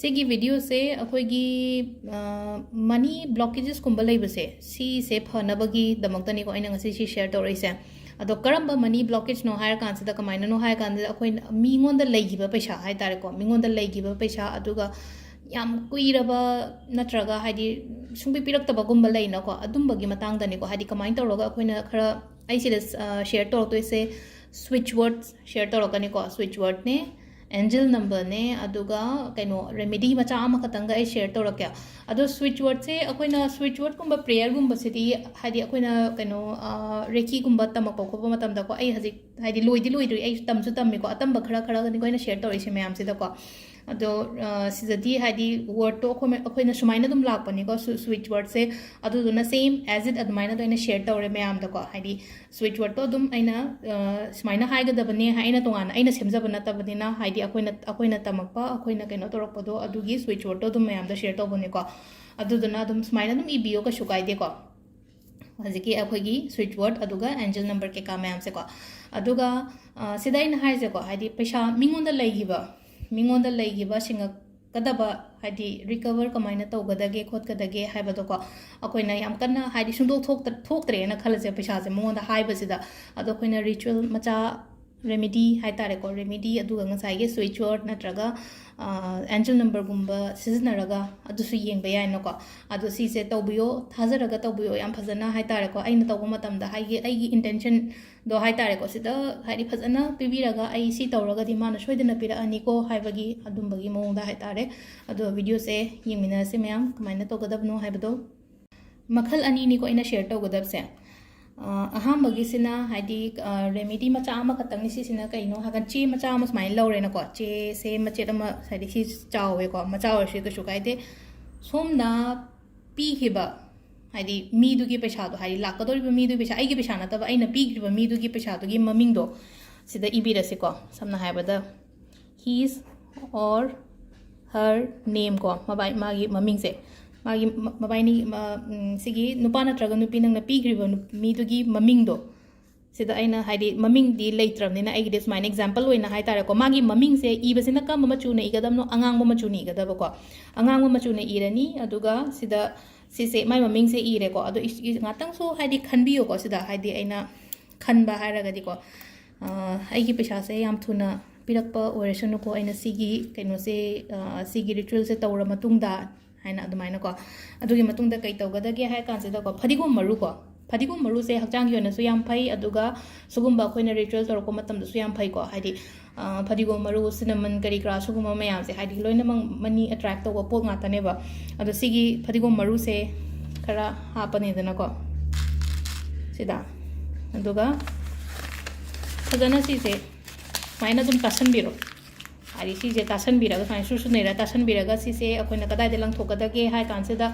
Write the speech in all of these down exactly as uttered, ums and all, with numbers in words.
ꯁꯤꯒꯤ ꯚꯤꯗꯤꯑꯣꯁꯦ ꯑꯩꯈꯣꯏꯒꯤ ꯃꯅꯤ ꯕ꯭ꯂꯣꯀꯦꯖꯦꯁꯀꯨꯝꯕ ꯂꯩꯕꯁꯦ, ꯁꯤꯁꯦ ꯐꯅꯕꯒꯤꯗꯃꯛꯇꯅꯤꯀꯣ ꯑꯩꯅ ꯉꯁꯤ ꯁꯤ ꯁꯤꯌꯔ ꯇꯧꯔꯛꯏꯁꯦ꯫ ꯑꯗꯣ ꯀꯔꯝꯕ ꯃꯅꯤ ꯕ꯭ꯂꯣꯀꯦꯖꯅꯣ ꯍꯥꯏꯔ ꯀꯥꯟꯁꯤꯗ, ꯀꯃꯥꯏꯅꯅꯣ ꯍꯥꯏꯔ ꯀꯥꯟꯁꯤꯗ, ꯑꯩꯈꯣꯏꯅ ꯃꯤꯉꯣꯟꯗ ꯂꯩꯈꯤꯕ ꯄꯩꯁꯥ ꯍꯥꯏ ꯇꯥꯔꯦꯀꯣ, ꯃꯤꯉꯣꯟꯗ ꯂꯩꯈꯤꯕ ꯄꯩꯁꯥ, ꯑꯗꯨꯒ ꯌꯥꯝ ꯀꯨꯏꯔꯕ ꯅꯠꯇ꯭ꯔꯒ ꯍꯥꯏꯗꯤ ꯁꯨꯡꯄꯤ ꯄꯤꯔꯛꯇꯕꯒꯨꯝꯕ ꯂꯩꯅꯀꯣ, ꯑꯗꯨꯝꯕꯒꯤ ꯃꯇꯥꯡꯗꯅꯤꯀꯣ꯫ ꯍꯥꯏꯗꯤ ꯀꯃꯥꯏꯅ ꯇꯧꯔꯒ ꯑꯩꯈꯣꯏꯅ ꯈꯔ, ꯑꯩ ꯁꯤꯗ ꯁꯤꯌꯔ ꯇꯧꯔꯛꯇꯣꯏꯁꯦ, ꯁ꯭ꯋꯤꯠꯆ ꯋꯥꯔꯗ ꯁꯤꯌꯔ ꯇꯧꯔꯛꯀꯅꯤꯀꯣ꯫ ꯁ꯭ꯋꯤꯠꯆ ꯋꯥꯔꯗꯅꯦ, ꯑꯦꯟꯖꯦꯜ ꯅꯝꯕꯔꯅꯦ, ꯑꯗꯨꯒ ꯀꯩꯅꯣ, ꯔꯦꯃꯤꯗꯤ ꯃꯆꯥ ꯑꯃꯈꯛꯇꯪꯒ ꯑꯩ ꯁꯤꯌꯔ ꯇꯧꯔꯛꯀꯦ꯫ ꯑꯗꯣ ꯁ꯭ꯋꯤꯠꯆ ꯋꯥꯔꯗꯁꯦ ꯑꯩꯈꯣꯏꯅ, ꯁ꯭ꯋꯤꯠꯆ ꯋꯥꯔꯗꯀꯨꯝꯕ ꯄ꯭ꯔꯦꯌꯔꯒꯨꯝꯕꯁꯤꯗꯤ, ꯍꯥꯏꯗꯤ ꯑꯩꯈꯣꯏꯅ ꯀꯩꯅꯣ, ꯔꯦꯀꯤꯒꯨꯝꯕ ꯇꯝꯃꯛꯄ ꯈꯣꯠꯄ ꯃꯇꯝꯗꯀꯣ, ꯑꯩ ꯍꯧꯖꯤꯛ ꯍꯥꯏꯗꯤ ꯂꯣꯏꯗꯤ ꯂꯣꯏꯗ꯭ꯔꯤ, ꯑꯩ ꯇꯝꯁꯨ ꯇꯝꯃꯤꯀꯣ, ꯑꯇꯝꯕ ꯈꯔ ꯈꯔꯒꯅꯤꯀꯣ ꯑꯩꯅ ꯁꯤꯌꯔ ꯇꯧꯔꯛꯏꯁꯦ ꯃꯌꯥꯝꯁꯤꯗꯀꯣ꯫ ꯑꯗꯣ ꯁꯤꯗꯗꯤ ꯍꯥꯏꯗꯤ ꯋꯥꯔꯗꯇꯣ ꯑꯩꯈꯣꯏ, ꯑꯩꯈꯣꯏꯅ ꯁꯨꯃꯥꯏꯅ ꯑꯗꯨꯝ ꯂꯥꯛꯄꯅꯤꯀꯣ, ꯁ꯭ꯋꯤꯠꯆ ꯋꯥꯔꯗꯁꯦ꯫ ꯑꯗꯨꯗꯨꯅ ꯁꯦꯝ ꯑꯦꯖ ꯏꯠ ꯑꯗꯨꯃꯥꯏꯅ ꯑꯗꯨ ꯑꯩꯅ ꯁꯤꯌꯔ ꯇꯧꯔꯦ ꯃꯌꯥꯝꯗꯀꯣ꯫ ꯍꯥꯏꯗꯤ ꯁ꯭ꯋꯤꯠꯆ ꯋꯥꯔꯗꯇꯣ ꯑꯗꯨꯝ ꯑꯩꯅ ꯁꯨꯃꯥꯏꯅ ꯍꯥꯏꯒꯗꯕꯅꯦ ꯍꯥꯏ, ꯑꯩꯅ ꯇꯣꯉꯥꯟꯅ ꯑꯩꯅ ꯁꯦꯝꯖꯕ ꯅꯠꯇꯕꯅꯤꯅ, ꯍꯥꯏꯗꯤ ꯑꯩꯈꯣꯏꯅ, ꯑꯩꯈꯣꯏꯅ ꯇꯝꯃꯛꯄ, ꯑꯩꯈꯣꯏꯅ ꯀꯩꯅꯣ ꯇꯧꯔꯛꯄꯗꯣ, ꯑꯗꯨꯒꯤ ꯁ꯭ꯋꯤꯠꯆ ꯋꯥꯔꯗꯇꯣ ꯑꯗꯨꯝ ꯃꯌꯥꯝꯗ ꯁꯤꯌꯔ ꯇꯧꯕꯅꯤꯀꯣ꯫ ꯑꯗꯨꯗꯨꯅ ꯑꯗꯨꯝ ꯁꯨꯃꯥꯏꯅ ꯑꯗꯨꯝ ꯏꯕꯤꯌꯣ, ꯀꯩꯁꯨ ꯀꯥꯏꯗꯦꯀꯣ꯫ ꯍꯧꯖꯤꯛꯀꯤ ꯑꯩꯈꯣꯏꯒꯤ ꯁ꯭ꯋꯤꯠꯆ ꯋꯥꯔꯗ ꯑꯗꯨꯒ ꯑꯦꯟꯖꯦꯜ ꯅꯝꯕꯔ ꯀꯩꯀꯥ ꯃꯌꯥꯝꯁꯦꯀꯣ꯫ ꯑꯗꯨꯒ ꯁꯤꯗ ꯑꯩꯅ ꯍꯥꯏꯔꯤꯁꯦꯀꯣ, ꯍꯥꯏꯗꯤ ꯄꯩꯁꯥ ꯃꯤꯉꯣꯟꯗ ꯂꯩꯈꯤꯕ, ꯃꯤꯉꯣꯟꯗ ꯂꯩꯈꯤꯕ ꯁꯤꯡꯉꯛꯀꯗꯕ, ꯍꯥꯏꯗꯤ ꯔꯤꯀꯕꯔ ꯀꯃꯥꯏꯅ ꯇꯧꯒꯗꯒꯦ ꯈꯣꯠꯀꯗꯒꯦ ꯍꯥꯏꯕꯗꯣꯀꯣ, ꯑꯩꯈꯣꯏꯅ ꯌꯥꯝ ꯀꯟꯅ ꯍꯥꯏꯗꯤ ꯁꯨꯡꯗꯣꯛ ꯊꯣꯛꯇ꯭ꯔꯦꯅ ꯈꯜꯂꯁꯦ, ꯄꯩꯁꯥꯁꯦ ꯃꯉꯣꯟꯗ ꯍꯥꯏꯕꯁꯤꯗ꯫ ꯑꯗꯣ ꯑꯩꯈꯣꯏꯅ ꯔꯤꯆꯨꯋꯦꯜ ꯃꯆꯥ, ꯔꯦꯃꯤꯗꯤ ꯍꯥꯏ ꯇꯥꯔꯦꯀꯣ, ꯔꯦꯃꯤꯗꯤ ꯑꯗꯨꯒ ꯉꯁꯥꯏꯒꯤ ꯁ꯭ꯋꯤꯠꯆ ꯋꯥꯔꯗ ꯅꯠꯇ꯭ꯔꯒ ꯑꯦꯟꯖꯦꯜ ꯅꯝꯕꯔꯒꯨꯝꯕ ꯁꯤꯖꯤꯟꯅꯔꯒ ꯑꯗꯨꯁꯨ ꯌꯦꯡꯕ ꯌꯥꯏꯅꯀꯣ꯫ ꯑꯗꯣ ꯁꯤꯁꯦ ꯇꯧꯕꯤꯌꯣ, ꯊꯥꯖꯔꯒ ꯇꯧꯕꯤꯌꯣ꯫ ꯌꯥꯝ ꯐꯖꯅ ꯍꯥꯏ ꯇꯥꯔꯦꯀꯣ, ꯑꯩꯅ ꯇꯧꯕ ꯃꯇꯝꯗ ꯍꯥꯏꯒꯤ ꯑꯩꯒꯤ ꯏꯟꯇꯦꯟꯁꯟꯗꯣ ꯍꯥꯏ ꯇꯥꯔꯦꯀꯣ, ꯁꯤꯗ ꯍꯥꯏꯗꯤ ꯐꯖꯅ ꯄꯤꯕꯤꯔꯒ ꯑꯩ ꯁꯤ ꯇꯧꯔꯒꯗꯤ ꯃꯥꯅ ꯁꯣꯏꯗꯅ ꯄꯤꯔꯛꯑꯅꯤꯀꯣ ꯍꯥꯏꯕꯒꯤ ꯑꯗꯨꯝꯕꯒꯤ ꯃꯑꯣꯡꯗ ꯍꯥꯏ ꯇꯥꯔꯦ꯫ ꯑꯗꯣ ꯚꯤꯗꯤꯑꯣꯁꯦ ꯌꯦꯡꯃꯤꯟꯅꯔꯁꯦ ꯃꯌꯥꯝ, ꯀꯃꯥꯏꯅ ꯇꯧꯒꯗꯕꯅꯣ ꯍꯥꯏꯕꯗꯣ꯫ ꯃꯈꯜ ꯑꯅꯤꯅꯤꯀꯣ ꯑꯩꯅ ꯁꯤꯌꯔ ꯇꯧꯒꯗꯕꯁꯦ꯫ ꯑꯍꯥꯟꯕꯒꯤꯁꯤꯅ ꯍꯥꯏꯗꯤ ꯔꯦꯃꯤꯗꯤ ꯃꯆꯥ ꯑꯃꯈꯛꯇꯪꯅꯤ꯫ ꯁꯤꯁꯤꯅ ꯀꯩꯅꯣ ꯍꯥꯏꯔꯀꯥꯟꯗ ꯆꯦ ꯃꯆꯥ ꯑꯃ ꯁꯨꯃꯥꯏꯅ ꯂꯧꯔꯦꯅꯀꯣ꯫ ꯆꯦꯁꯦ ꯃꯆꯦꯠ ꯑꯃ, ꯍꯥꯏꯗꯤ ꯁꯤ ꯆꯥꯎꯋꯦꯀꯣ, ꯃꯆꯥ ꯑꯣꯏꯔꯁꯨ ꯀꯩꯁꯨ ꯀꯥꯏꯗꯦ꯫ ꯁꯣꯝꯅ ꯄꯤꯈꯤꯕ, ꯍꯥꯏꯗꯤ ꯃꯤꯗꯨꯒꯤ ꯄꯩꯁꯥꯗꯣ, ꯍꯥꯏꯗꯤ ꯂꯥꯛꯀꯗꯧꯔꯤꯕ ꯃꯤꯗꯨꯒꯤ ꯄꯩꯁꯥ, ꯑꯩꯒꯤ ꯄꯩꯁꯥ ꯅꯠꯇꯕ, ꯑꯩꯅ ꯄꯤꯈ꯭ꯔꯤꯕ ꯃꯤꯗꯨꯒꯤ ꯄꯩꯁꯥꯗꯨꯒꯤ ꯃꯃꯤꯡꯗꯣ ꯁꯤꯗ ꯏꯕꯤꯔꯁꯤꯀꯣ꯫ ꯁꯝꯅ ꯍꯥꯏꯔꯕꯗ, his or her name ꯀꯣ, ꯃꯕꯥꯏ-, ꯃꯥꯒꯤ ꯃꯃꯤꯡꯁꯦ, ꯃꯥꯒꯤ ꯃ-, ꯃꯕꯥꯏꯅꯤ, ꯃ-, ꯎꯝ, ꯁꯤꯒꯤ ꯅꯨꯄꯥ ꯅꯠꯇ꯭ꯔꯒ ꯅꯨꯄꯤ ꯅꯪꯅ ꯄꯤꯈ꯭ꯔꯤꯕ ꯅꯨ-, ꯃꯤꯗꯨꯒꯤ ꯃꯃꯤꯡꯗꯣ ꯁꯤꯗ ꯑꯩꯅ ꯍꯥꯏꯗꯤ ꯃꯃꯤꯡꯗꯤ ꯂꯩꯇ꯭ꯔꯕꯅꯤꯅ ꯑꯩꯒꯤꯗꯤ ꯁꯨꯃꯥꯏꯅ example ꯑꯣꯏꯅ ꯍꯥꯏꯇꯥꯔꯦꯀꯣ, ꯃꯥꯒꯤ ꯃꯃꯤꯡꯁꯦ ꯏꯕꯁꯤꯅ ꯀꯔꯝꯕ ꯃꯆꯨꯅ ꯏꯒꯗꯕꯅꯣ? ꯑꯉꯥꯡꯕ ꯃꯆꯨꯅ ꯏꯒꯗꯕꯀꯣ꯫ ꯑꯉꯥꯡꯕ ꯃꯆꯨꯅ ꯏꯔꯅꯤ꯫ ꯑꯗꯨꯒ ꯁꯤꯗ ꯁꯤꯁꯦ ꯃꯥꯏ ꯃꯃꯤꯡꯁꯦ ꯏꯔꯦꯀꯣ꯫ ꯑꯗꯣ ꯏ- ꯏ- ꯉꯥꯛꯇꯪꯁꯨ ꯍꯥꯏꯗꯤ ꯈꯟꯕꯤꯌꯨꯀꯣ꯫ ꯁꯤꯗ ꯍꯥꯏꯗꯤ ꯑꯩꯅ ꯈꯟꯕ ꯍꯥꯏꯔꯒꯗꯤꯀꯣ, ꯑ, ꯑꯩꯒꯤ ꯄꯩꯁꯥꯁꯦ ꯌꯥꯝ ꯊꯨꯅ ꯄꯤꯔꯛꯄ ꯑꯣꯏꯔꯁꯅꯨꯀꯣ, ꯑꯩꯅ ꯁꯤꯒꯤ ꯀꯩꯅꯣꯁꯦ, ꯑ, ꯁꯤꯒꯤ ritualꯁꯦ ꯇꯧꯔ ꯃꯇꯨꯡꯗ ꯍꯥꯏꯅ ꯑꯗꯨꯃꯥꯏꯅꯀꯣ꯫ ꯑꯗꯨꯒꯤ ꯃꯇꯨꯡꯗ ꯀꯩ ꯇꯧꯒꯗꯒꯦ ꯍꯥꯏ ꯀꯥꯟꯁꯤꯗꯀꯣ, ꯐꯗꯤꯒꯣꯝ ꯃꯔꯨꯀꯣ꯫ ꯐꯗꯤꯒꯣꯝ ꯃꯔꯨꯁꯦ ꯍꯛꯆꯥꯡꯒꯤ ꯑꯣꯏꯅꯁꯨ ꯌꯥꯝ ꯐꯩ, ꯑꯗꯨꯒ ꯁꯤꯒꯨꯝꯕ ꯑꯩꯈꯣꯏꯅ ritual ꯇꯧꯔꯛꯄ ꯃꯇꯝꯗꯁꯨ ꯌꯥꯝ ꯐꯩꯀꯣ꯫ ꯍꯥꯏꯗꯤ, ꯑ, ꯐꯗꯤꯒꯣꯝ ꯃꯔꯨ, cinnamon ꯀꯔꯤ ꯀꯔꯥ ꯁꯤꯒꯨꯝꯕ ꯃꯌꯥꯝꯁꯦ ꯍꯥꯏꯗꯤ ꯂꯣꯏꯅꯃꯛ money attract ꯇꯧꯕ ꯄꯣꯠ ꯉꯥꯛꯇꯅꯦꯕ꯫ ꯑꯗꯣ ꯁꯤꯒꯤ ꯐꯗꯤꯒꯣꯝ ꯃꯔꯨꯁꯦ ꯈꯔ ꯍꯥꯞꯄꯅꯤꯗꯅꯀꯣ ꯁꯤꯗ, ꯑꯗꯨꯒ ꯐꯖꯅ ꯁꯤꯁꯦ ꯁꯨꯃꯥꯏꯅ ꯑꯗꯨꯝ ꯇꯥꯁꯟꯕꯤꯔꯣ꯫ ꯍꯥꯏꯗꯤ ꯁꯤꯁꯦ ꯇꯥꯁꯟꯕꯤꯔꯒ ꯁꯨꯃꯥꯏꯅ ꯁꯨꯔ ꯁꯨꯔ ꯅꯩꯔ ꯇꯥꯁꯟꯕꯤꯔꯒ ꯁꯤꯁꯦ ꯑꯩꯈꯣꯏꯅ ꯀꯗꯥꯏꯗ ꯂꯪꯊꯣꯛꯀꯗꯒꯦ ꯍꯥꯏ ꯀꯥꯟꯁꯤꯗ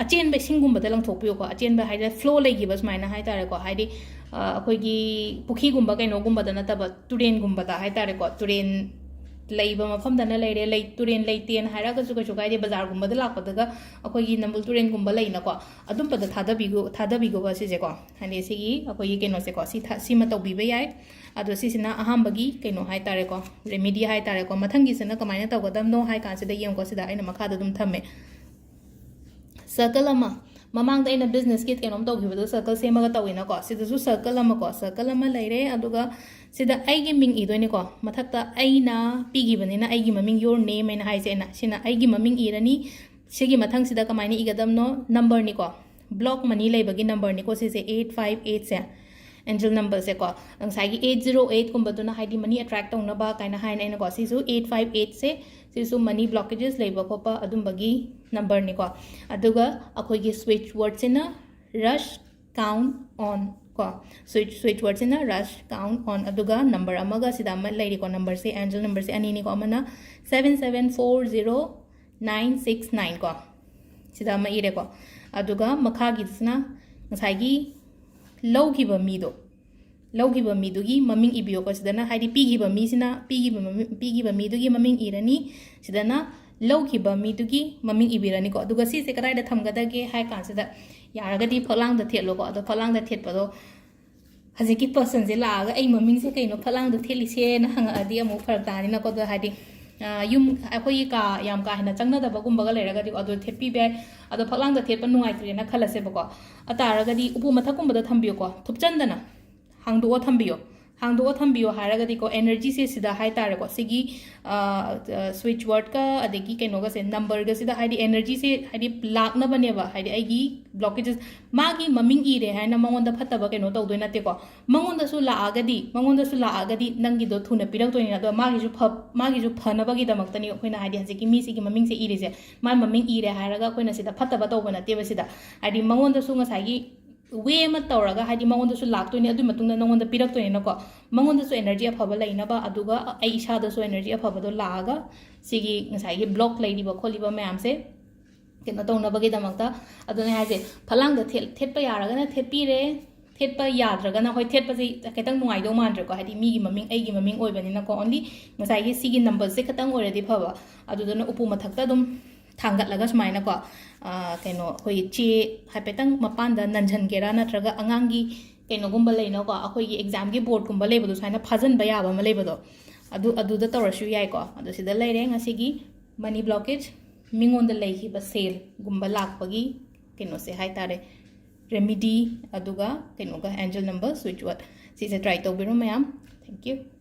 ꯑꯆꯦꯟꯕ ꯏꯁꯤꯡꯒꯨꯝꯕꯗ ꯂꯪꯊꯣꯛꯄꯤꯌꯨꯀꯣ꯫ ꯑꯆꯦꯟꯕ ꯍꯥꯏꯗꯤ flow ꯂꯩꯈꯤꯕ ꯁꯨꯃꯥꯏꯅ ꯍꯥꯏꯇꯥꯔꯦꯀꯣ꯫ ꯍꯥꯏꯗꯤ, ꯑ, ꯑꯩꯈꯣꯏꯒꯤ ꯄꯨꯈ꯭ꯔꯤꯒꯨꯝꯕ ꯀꯩꯅꯣꯒꯨꯝꯕꯗ ꯅꯠꯇꯕ ꯇꯨꯔꯦꯟꯒꯨꯝꯕꯗ ꯍꯥꯏꯇꯥꯔꯦꯀꯣ꯫ ꯇꯨꯔꯦꯟ ꯂꯩꯕ ꯃꯐꯝꯗꯅ ꯂꯩꯔꯦ, ꯂꯩ-, ꯇꯨꯔꯦꯟ ꯂꯩꯇꯦꯅ ꯍꯥꯏꯔꯒꯁꯨ ꯀꯩꯁꯨ ꯀꯥꯏꯗꯦ, ꯕꯖꯥꯔꯒꯨꯝꯕꯗ ꯂꯥꯛꯄꯗꯒ ꯑꯩꯈꯣꯏꯒꯤ ꯅꯝꯕꯨꯜ ꯇꯨꯔꯦꯟꯒꯨꯝꯕ ꯂꯩꯅꯀꯣ, ꯑꯗꯨꯝꯕꯗ ꯊꯥꯗꯕꯤꯒꯨ-, ꯊꯥꯗꯕꯤꯒꯣꯕ ꯁꯤꯁꯦꯀꯣ꯫ ꯍꯥꯏꯗꯤ ꯁꯤꯒꯤ ꯑꯩꯈꯣꯏꯒꯤ ꯀꯩꯅꯣꯁꯦꯀꯣ, ꯁꯤ ꯊꯥ-, ꯁꯤꯃ ꯇꯧꯕꯤꯕ ꯌꯥꯏ꯫ ꯑꯗꯣ ꯁꯤꯁꯤꯅ ꯑꯍꯥꯟꯕꯒꯤ ꯀꯩꯅꯣ ꯍꯥꯏꯇꯥꯔꯦꯀꯣ, remedy ꯍꯥꯏꯇꯥꯔꯦꯀꯣ꯫ ꯃꯊꯪꯒꯤꯁꯤꯅ ꯀꯃꯥꯏꯅ ꯇꯧꯒꯗꯕꯅꯣ ꯍꯥꯏ ꯀꯥꯟꯁꯤꯗ ꯌꯦꯡꯉꯨꯀꯣ, ꯁꯤꯗ ꯑꯩꯅ ꯃꯈꯥꯗ ꯑꯗꯨꯝ ꯊꯝꯃꯦ꯫ Circle ꯑꯃ, ꯃꯃꯥꯡꯗ ꯑꯩꯅ businessꯀꯤ ꯀꯩꯅꯣꯝ ꯇꯧꯈꯤꯕꯗꯣ circle ꯁꯦꯝꯃꯒ ꯇꯧꯋꯤꯅꯀꯣ, ꯁꯤꯗꯁꯨ circle ꯑꯃꯀꯣ, circle ꯑꯃ ꯂꯩꯔꯦ꯫ ꯑꯗꯨꯒ ꯁꯤꯗ ꯑꯩꯒꯤ ꯃꯤꯡ ꯏꯗꯣꯏꯅꯤꯀꯣ, ꯃꯊꯛꯇ ꯑꯩꯅ ꯄꯤꯈꯤꯕꯅꯤꯅ ꯑꯩꯒꯤ ꯃꯃꯤꯡ, your name ꯍꯥꯏꯅ ꯍꯥꯏꯁꯦ ꯑꯩꯅ, ꯁꯤꯅ ꯑꯩꯒꯤ ꯃꯃꯤꯡ ꯏꯔꯅꯤ꯫ ꯁꯤꯒꯤ ꯃꯊꯪꯁꯤꯗ ꯀꯃꯥꯏꯅ ꯏꯒꯗꯕꯅꯣ? Numberꯅꯤꯀꯣ, block money ꯂꯩꯕꯒꯤ numberꯅꯤꯀꯣ ꯁꯤꯁꯦ, eight five eightꯁꯦ, angel numberꯁꯦꯀꯣ꯫ ꯉꯁꯥꯏꯒꯤ eight zero eightꯀꯨꯝꯕꯗꯨꯅ ꯍꯥꯏꯗꯤ money attract ꯇꯧꯅꯕ ꯀꯥꯏꯅ ꯍꯥꯏꯅ ꯑꯩꯅꯀꯣ, ꯁꯤꯁꯨ eight five eightꯁꯦ, ꯁꯤꯁꯨ money blockages ꯂꯩꯕ ꯈꯣꯠꯄ ꯑꯗꯨꯝꯕꯒꯤ numberꯅꯤꯀꯣ꯫ ꯑꯗꯨꯒ ꯑꯩꯈꯣꯏꯒꯤ switch wordꯁꯤꯅ rush count on ꯀꯣ, switch, switch wordꯁꯤꯅ rush count on, ꯑꯗꯨꯒ number ꯑꯃꯒ ꯁꯤꯗ ꯑꯃ ꯂꯩꯔꯤꯀꯣ, numberꯁꯦ, angel numberꯁꯦ ꯑꯅꯤꯅꯤꯀꯣ, ꯑꯃꯅ seven seven four zero nine six nine ꯀꯣ, ꯁꯤꯗ ꯑꯃ ꯏꯔꯦꯀꯣ꯫ ꯑꯗꯨꯒ ꯃꯈꯥꯒꯤꯁꯤꯅ ꯉꯁꯥꯏꯒꯤ ꯂꯧꯈꯤꯕ ꯃꯤꯗꯣ, ꯂꯧꯈꯤꯕ ꯃꯤꯗꯨꯒꯤ ꯃꯃꯤꯡ ꯏꯕꯤꯌꯣꯀꯣ꯫ ꯁꯤꯗꯅ ꯍꯥꯏꯗꯤ ꯄꯤꯈꯤꯕ ꯃꯤꯁꯤꯅ, ꯄꯤꯈꯤꯕ ꯃꯃꯤ-, ꯄꯤꯈꯤꯕ ꯃꯤꯗꯨꯒꯤ ꯃꯃꯤꯡ ꯏꯔꯅꯤ, ꯁꯤꯗꯅ ꯂꯧꯈꯤꯕ ꯃꯤꯗꯨꯒꯤ ꯃꯃꯤꯡ ꯏꯕꯤꯔꯅꯤꯀꯣ꯫ ꯑꯗꯨꯒ ꯁꯤꯁꯦ ꯀꯗꯥꯏꯗ ꯊꯝꯒꯗꯒꯦ ꯍꯥꯏ ꯀꯥꯟꯁꯤꯗ, ꯌꯥꯔꯒꯗꯤ ꯐꯛꯂꯥꯡꯗ ꯊꯦꯠꯂꯣꯀꯣ꯫ ꯑꯗꯣ ꯐꯛꯂꯥꯡꯗ ꯊꯦꯠꯄꯗꯣ ꯍꯧꯖꯤꯛꯀꯤ ꯄꯔꯁꯟꯁꯦ ꯂꯥꯛꯑꯒ ꯑꯩ ꯃꯃꯤꯡꯁꯦ ꯀꯩꯅꯣ ꯐꯛꯂꯥꯡꯗ ꯊꯦꯠꯂꯤꯁꯦꯅ ꯍꯪꯉꯛꯑꯗꯤ ꯑꯃꯨꯛ ꯐꯔꯛ ꯇꯥꯅꯤꯅꯀꯣ꯫ ꯑꯗꯣ ꯍꯥꯏꯗꯤ, ꯑ, ꯌꯨꯝ ꯑꯩꯈꯣꯏꯒꯤ ꯀꯥ ꯌꯥꯝ ꯀꯥ ꯍꯦꯟꯅ ꯆꯪꯅꯗꯕꯒꯨꯝꯕꯒ ꯂꯩꯔꯒꯗꯤ ꯑꯗꯨ ꯊꯦꯠꯄꯤꯕ ꯌꯥꯏ꯫ ꯑꯗꯣ ꯐꯛꯂꯥꯡꯗ ꯊꯦꯠꯄ ꯅꯨꯡꯉꯥꯏꯇ꯭ꯔꯦꯅ ꯈꯜꯂꯁꯦꯕꯀꯣ꯫ ꯑꯇꯥꯔꯒꯗꯤ ꯎꯄꯨ ꯃꯊꯛꯀꯨꯝꯕꯗ ꯊꯝꯕꯤꯌꯨꯀꯣ, ꯊꯨꯞꯆꯟꯗꯅ ꯍꯥꯡꯗꯣꯛꯑ ꯊꯝꯕꯤꯌꯣ꯫ ꯍꯥꯡꯗꯣꯛꯑ ꯊꯝꯕꯤꯌꯣ ꯍꯥꯏꯔꯒꯗꯤꯀꯣ, ꯑꯦꯅꯔꯖꯤꯁꯦ ꯁꯤꯗ ꯍꯥꯏꯇꯥꯔꯦꯀꯣ, ꯁꯤꯒꯤ, ꯑ, ꯑ, ꯁ꯭ꯋꯤꯆ ꯋꯥꯔꯗꯀ ꯑꯗꯒꯤ ꯀꯩꯅꯣꯒꯁꯦ, ꯅꯝꯕꯔꯒꯁꯤꯗ ꯍꯥꯏꯗꯤ ꯑꯦꯅꯔꯖꯤꯁꯦ ꯍꯥꯏꯗꯤ ꯂꯥꯛꯅꯕꯅꯦꯕ꯫ ꯍꯥꯏꯗꯤ ꯑꯩꯒꯤ ꯕ꯭ꯂꯣꯀꯦꯖꯦꯁ, ꯃꯥꯒꯤ ꯃꯃꯤꯡ ꯏꯔꯦ ꯍꯥꯏꯅ ꯃꯉꯣꯟꯗ ꯐꯠꯇꯕ ꯀꯩꯅꯣ ꯇꯧꯗꯣꯏ ꯅꯠꯇꯦꯀꯣ꯫ ꯃꯉꯣꯟꯗꯁꯨ ꯂꯥꯛꯑꯒꯗꯤ, ꯃꯉꯣꯟꯗꯁꯨ ꯂꯥꯛꯑꯒꯗꯤ ꯅꯪꯒꯤꯗꯣ ꯊꯨꯅ ꯄꯤꯔꯛꯇꯣꯏꯅꯤꯅ꯫ ꯑꯗꯣ ꯃꯥꯒꯤꯁꯨ ꯐ-, ꯃꯥꯒꯤꯁꯨ ꯐꯅꯕꯒꯤꯗꯃꯛꯇꯅꯤ ꯑꯩꯈꯣꯏꯅ ꯍꯥꯏꯗꯤ ꯍꯧꯖꯤꯛꯀꯤ ꯃꯤꯁꯤꯒꯤ ꯃꯃꯤꯡꯁꯦ ꯏꯔꯤꯁꯦ꯫ ꯃꯥꯏ ꯃꯃꯤꯡ ꯏꯔꯦ ꯍꯥꯏꯔꯒ ꯑꯩꯈꯣꯏꯅ ꯁꯤꯗ ꯐꯠꯇꯕ ꯇꯧꯕ ꯅꯠꯇꯦꯕ ꯁꯤꯗ꯫ ꯍꯥꯏꯗꯤ ꯃꯉꯣꯟꯗꯁꯨ ꯉꯁꯥꯏꯒꯤ ꯋꯦ ꯑꯃ ꯇꯧꯔꯒ ꯍꯥꯏꯗꯤ ꯃꯉꯣꯟꯗꯁꯨ ꯂꯥꯛꯇꯣꯏꯅꯤ, ꯑꯗꯨꯒꯤ ꯃꯇꯨꯡꯗ ꯅꯉꯣꯟꯗ ꯄꯤꯔꯛꯇꯣꯏꯅꯤꯅꯀꯣ꯫ ꯃꯉꯣꯟꯗꯁꯨ ꯑꯦꯅꯔꯖꯤ ꯑꯐꯕ ꯂꯩꯅꯕ, ꯑꯗꯨꯒ ꯑꯩ ꯏꯁꯥꯗꯁꯨ ꯑꯦꯅꯔꯖꯤ ꯑꯐꯕꯗꯣ ꯂꯥꯛꯑꯒ ꯁꯤꯒꯤ ꯉꯁꯥꯏꯒꯤ ꯕ꯭ꯂꯣꯛ ꯂꯩꯔꯤꯕ ꯈꯣꯠꯂꯤꯕ ꯃꯌꯥꯝꯁꯦ ꯀꯩꯅꯣ ꯇꯧꯅꯕꯒꯤꯗꯃꯛꯇ꯫ ꯑꯗꯨꯅ ꯍꯥꯏꯁꯦ, ꯐꯛꯂꯥꯡꯗ ꯊꯦꯠ-, ꯊꯦꯠꯄ ꯌꯥꯔꯒꯅ ꯊꯦꯠꯄꯤꯔꯦ, ꯊꯦꯠꯄ ꯌꯥꯗ꯭ꯔꯒꯅ, ꯍꯣꯏ, ꯊꯦꯠꯄꯁꯦ ꯈꯤꯇꯪ ꯅꯨꯡꯉꯥꯏꯗꯧ ꯃꯥꯟꯗ꯭ꯔꯦꯀꯣ, ꯍꯥꯏꯗꯤ ꯃꯤꯒꯤ ꯃꯃꯤꯡ, ꯑꯩꯒꯤ ꯃꯃꯤꯡ ꯑꯣꯏꯕꯅꯤꯅꯀꯣ꯫ ꯑꯣꯟꯂꯤ ꯉꯁꯥꯏꯒꯤ ꯁꯤꯒꯤ ꯅꯝꯕꯔꯁꯦ ꯈꯤꯇꯪ ꯑꯣꯏꯔꯗꯤ ꯐꯕ꯫ ꯑꯗꯨꯗꯨꯅ ꯎꯄꯨ ꯃꯊꯛꯇ ꯑꯗꯨꯝ ꯊꯥꯡꯒꯠꯂꯒ ꯁꯨꯃꯥꯏꯅꯀꯣ, ꯑ, ꯀꯩꯅꯣ, ꯑꯩꯈꯣꯏꯒꯤ ꯆꯦ ꯍꯥꯏꯐꯦꯠꯇꯪ ꯃꯄꯥꯟꯗ ꯅꯟꯁꯟꯒꯦꯔꯥ, ꯅꯠꯇ꯭ꯔꯒ ꯑꯉꯥꯡꯒꯤ ꯀꯩꯅꯣꯒꯨꯝꯕ ꯂꯩꯅꯀꯣ, ꯑꯩꯈꯣꯏꯒꯤ ꯑꯦꯛꯖꯥꯝꯒꯤ ꯕꯣꯔꯗꯀꯨꯝꯕ ꯂꯩꯕꯗꯣ, ꯁꯨꯃꯥꯏꯅ ꯐꯥꯖꯤꯟꯕ ꯌꯥꯕ ꯑꯃ ꯂꯩꯕꯗꯣ, ꯑꯗꯨ, ꯑꯗꯨꯗ ꯇꯧꯔꯁꯨ ꯌꯥꯏꯀꯣ꯫ ꯑꯗꯣ ꯁꯤꯗ ꯂꯩꯔꯦ ꯉꯁꯤꯒꯤ ꯃꯅꯤ ꯕ꯭ꯂꯣꯀꯦꯖ, ꯃꯤꯉꯣꯟꯗ ꯂꯩꯈꯤꯕ ꯁꯦꯜꯒꯨꯝꯕ ꯂꯥꯛꯄꯒꯤ ꯀꯩꯅꯣꯁꯦ ꯍꯥꯏꯇꯥꯔꯦ, ꯔꯦꯃꯤꯗꯤ, ꯑꯗꯨꯒ ꯀꯩꯅꯣꯒ, ꯑꯦꯟꯖꯦꯜ ꯅꯝꯕꯔ, ꯁ꯭ꯋꯤꯆ ꯋꯥꯔꯗ꯫ ꯁꯤꯁꯦ ꯇ꯭ꯔꯥꯏ ꯇꯧꯕꯤꯔꯣ ꯃꯌꯥꯝ꯫ Thank you꯫